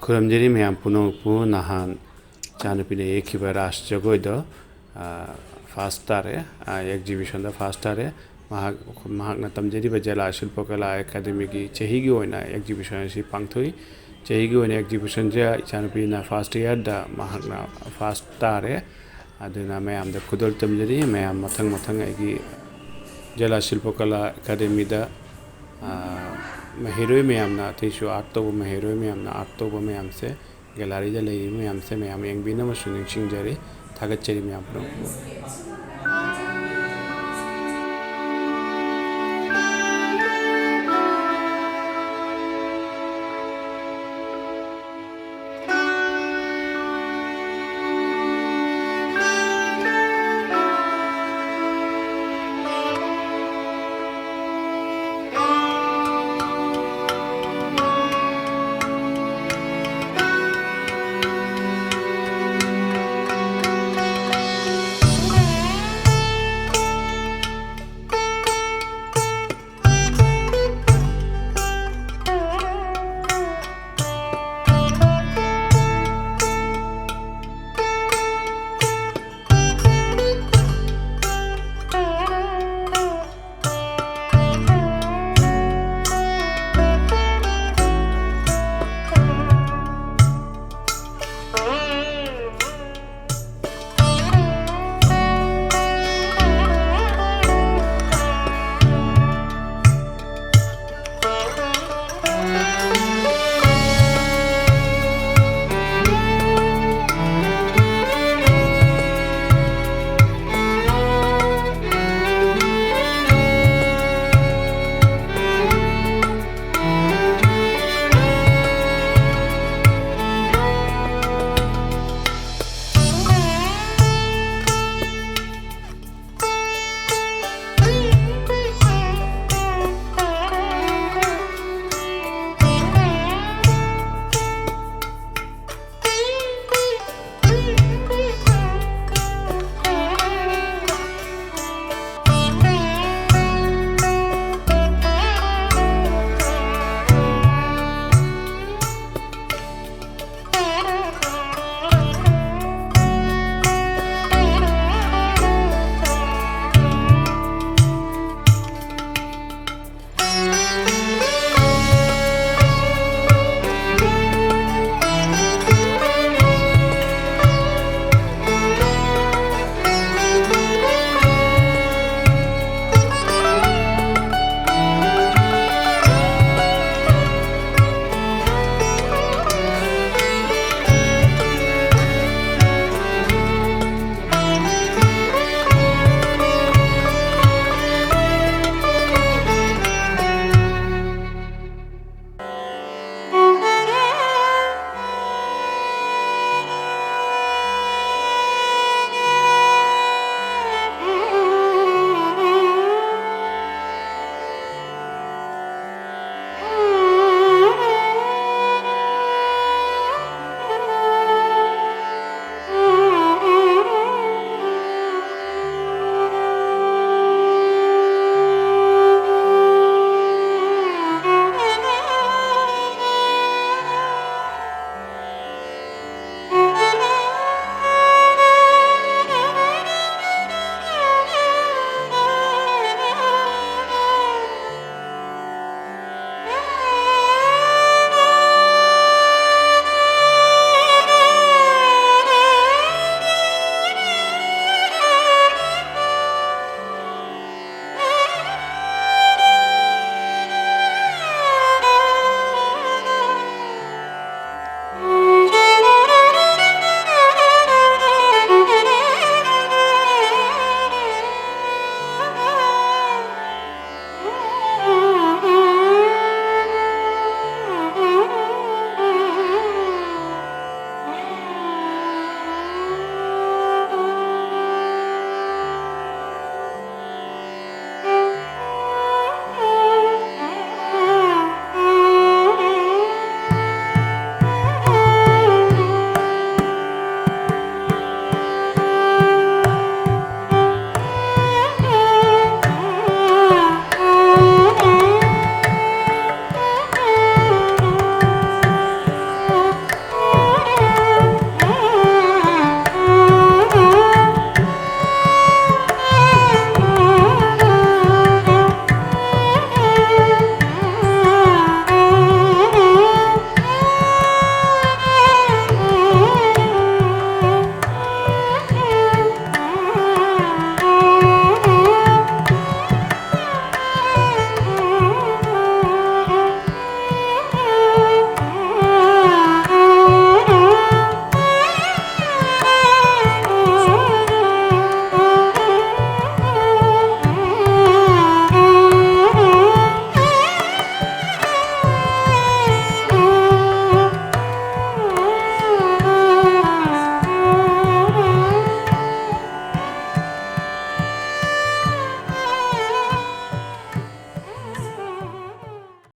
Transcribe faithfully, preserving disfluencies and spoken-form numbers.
ꯈꯨꯔꯨꯝꯖꯔꯤ ꯃꯌꯥꯝ ꯄꯨꯝꯅꯃꯛꯄꯨ꯫ ꯅꯍꯥꯟ ꯏꯆꯥꯅꯨꯄꯤꯅ ꯌꯦꯛꯈꯤꯕ ꯔꯥꯁ ꯖꯒꯣꯏꯗꯣ, ꯑ, ꯐꯥꯔꯁ ꯇꯥꯔꯦ, ꯑ, ꯑꯦꯛꯖꯤꯕꯤꯁꯟꯗ ꯐꯥꯔꯁ ꯇꯥꯔꯦ꯫ ꯃꯍꯥꯛ, ꯃꯍꯥꯛꯅ ꯇꯝꯖꯔꯤꯕ ꯖꯤꯂꯥ ꯁꯤꯜꯄꯀꯂꯥ ꯑꯦꯀꯥꯗꯦꯃꯤꯒꯤ ꯆꯍꯤꯒꯤ ꯑꯣꯏꯅ ꯑꯦꯛꯖꯤꯕꯤꯁꯟ ꯑꯁꯤ ꯄꯥꯡꯊꯣꯛꯏ꯫ ꯆꯍꯤꯒꯤ ꯑꯣꯏꯅ ꯑꯦꯛꯖꯤꯕꯤꯁꯟꯁꯦ ꯏꯆꯥꯅꯨꯄꯤꯅ ꯐꯥꯔꯁ ꯏꯌꯥꯔꯗ ꯃꯍꯥꯛꯅ ꯐꯥꯔꯁ ꯇꯥꯔꯦ꯫ ꯑꯗꯨꯅ ꯃꯌꯥꯝꯗ ꯈꯨꯗꯣꯜ ꯇꯝꯖꯔꯤ꯫ ꯃꯌꯥꯝ ꯃꯊꯪ ꯃꯊꯪ ꯑꯩꯒꯤ ꯖꯤꯂꯥ ꯁꯤꯜꯄꯀꯂꯥ ꯑꯦꯀꯥꯗꯦꯃꯤꯗ, ꯑ, ꯃꯍꯩꯔꯣꯏ ꯃꯌꯥꯝꯅ, ꯑꯇꯩꯁꯨ ꯑꯥꯔꯠ ꯇꯧꯕ ꯃꯍꯩꯔꯣꯏ ꯃꯌꯥꯝꯅ, ꯑꯥꯔꯠ ꯇꯧꯕ ꯃꯌꯥꯝꯁꯦ, ꯒꯦꯂꯔꯤꯗ ꯂꯩꯔꯤꯕ ꯃꯌꯥꯝꯁꯦ ꯃꯌꯥꯝ ꯌꯦꯡꯕꯤꯅꯕꯁꯨ ꯅꯤꯡꯁꯤꯡꯖꯔꯤ꯫ ꯊꯥꯒꯠꯆꯔꯤ ꯃꯌꯥꯝ ꯄꯨꯝꯅꯃꯛꯄꯨ꯫